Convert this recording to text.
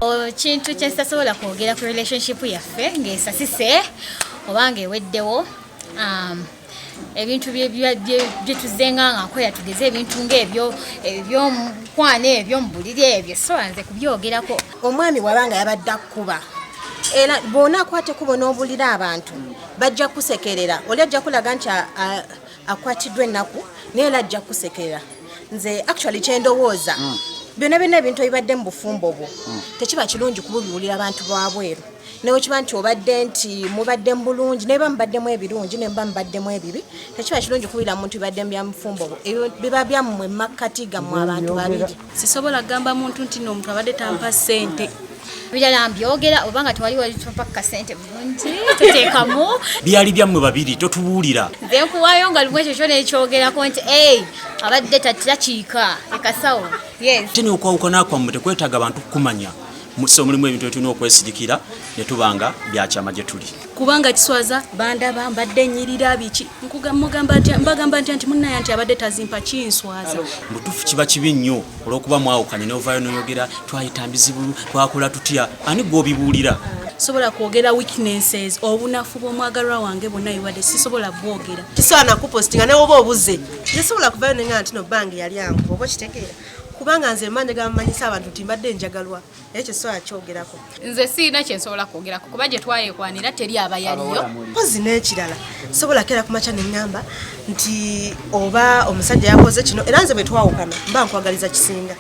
Ekintu kye ntasobola kwogera ku relationship yaffe ng'esasise oba ng'eweddewo, ebintu bye tuzzenga nga nkoya, tugeze ebintu ng'ebyo ebyomukwano, ebyo mu buliri, ebyo so nze kubyogerako. Omwami bw'abanga yabadde akkuba, era bw'onaakwata ekkubo n'obulira, abantu bajja kusekerera. Oli ajja kulaga nti akwatiddwa ennaku, naye era ajja kusekerera. Nze actually kyendowooza, byonna byonna ebintu ebibadde mu bufumbo bwo, tekiba kirungi kububiwulira abantu babweru. Naye kiba nti obadde nti mubadde mu bulungi, naye ba mubaddemu ebirungi, ne muba mubaddemu ebibi, tekiba kirungi kuwulira muntu bibadde mu byamufumbo bwo. Ebyo biba byammwe makkati gammwe abantu babiri. Sisobola kugamba muntu nti no omuntu abadde tampa ssente. Ebirala mbyogera, oba nga tewali wali tumpa kasente bulungi, tuteekamu. Byali byammwe babiri, totubuulira. Nze nkuwaayo nga lumu ekyo kyo nekyogerako nti ei abadde takiika ekasawo, yes. Ate n'okwawukana kwammwe tekwetaaga bantu kukumanya. So mulimu ebintu ebitulina okwesirikira ne tuba nga byakyama gye tuli. Kubanga kiswaza, bandaba mbadde nnyirira biki. Mugamba nti mbagamba nti munnaye nti abadde tazimpa, kinswaza. Mutuufu, kiba kibi nnyo olw'okuba mwawukanye n'ovaayo n'oyogera, twayita mbizibu, twakola tutya. Ani gw'obibuulira? Sobola kwogera weaknesses, obunafu bw'omwagalwa wange bwonna bibadde, sisobola bwogera. Kisobola nakupositinga ne woba obuze. Nze sobola kuvayo nenga nti no bange yali ankuba, oba okitegeera, kubanga nze mba njagala mumanyisa abantu nti mbadde njagalwa, naye kyesobola kyogerako. Nze siina kyensobola kwogerako kuba gye twayekwanira teri aba yaliyo. Mpozi n'ekirala, sobola keera ku makya neŋŋamba nti oba omusajja yakoze kino, era nze bwe twawukana mba nkwagaliza kisinga.